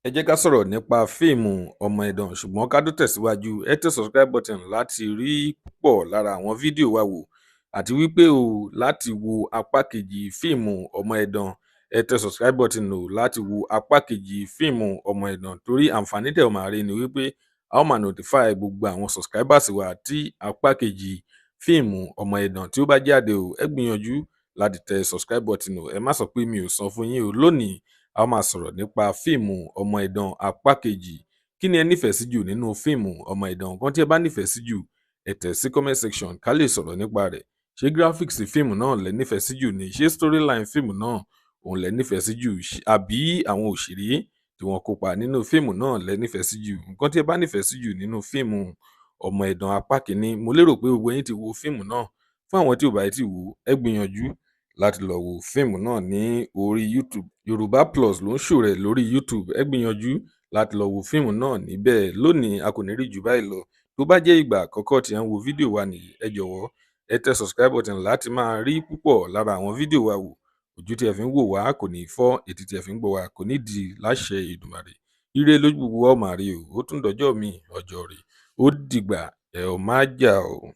Ẹ jẹ́ ká sọ̀rọ̀ nípa fíìmù Ọmọ Ẹdàn, ṣùgbọ́n ká tó tẹ̀síwájú, ẹ tẹ subscribe button láti rí púpọ̀ lára àwọn fídíò wa wò, àti wípé o láti wo apá kejì fíìmù Ọmọ Ẹdàn. Ẹ tẹ subscribe button o láti wo apá kejì fíìmù Ọmọ Ẹdàn, torí àǹfààní tẹ̀ ọ́ máa rí ni wípé a ó máa notify gbogbo àwọn subscribers wa tí apá kejì fíìmù Ọmọ Ẹdàn tí ó bá jáde o. Ẹ gbìyànjú láti tẹ subscribe button o. Ẹ má sọ pé mi ò sọ fún yín o. Lónìí, a ó máa sọ̀rọ̀ nípa fíìmù Ọmọ Ẹdàn apá kejì. Kí ni ẹ nífẹ̀ẹ́ sí jù nínú fíìmù Ọmọ Ẹdàn? Nǹkan tí ẹ bá nífẹ̀ẹ́ sí jù, ẹ tẹ̀ sí comment section ká lè sọ̀rọ̀ nípa rẹ̀. Ṣé graphics fíìmù náà lẹ nífẹ̀ẹ́ sí jù ni? Ṣé storyline fíìmù náà òun lẹ nífẹ̀ẹ́ sí jù, àbí àwọn òṣèré tí wọ́n kópa nínú fíìmù náà lẹ nífẹ̀ẹ́ sí jù? Nǹkan tí ẹ bá nífẹ̀ẹ́ sí jù nínú fíìmù Ọmọ Ẹdàn apá kìíní. Mo lérò pé gbogbo yín ti wo fíìmù náà. Fún àwọn tí ò bá tí wò ó, ẹ gbìyànjú láti lọ wo fíìmù náà ní orí YouTube. Yorùbá Plus ló ń show rẹ̀ lórí YouTube. Ẹ gbìyànjú láti lọ wo fíìmù náà níbẹ̀. Lónìí, a kò ní rí jù báyìí lọ. Tó bá jẹ́ ìgbà àkọ́kọ́ tí ẹ ń wo fídíò wa nìyí, ẹ jọ̀wọ́, ẹ tẹ subscribe button láti máa rí púpọ̀ lára àwọn fídíò wa wò. Ojú tí ẹ fi ń wò wá kò ní fọ́, etí tí ẹ fi ń gbọ́ wá kò ní di láṣẹ Èdùmàrè. Ire lójú gbogbo wa ó máa rí o. Ó tún dọjọ́ mi, ọjọ́ rí. Ó dìgbà, ẹ ò má jà o.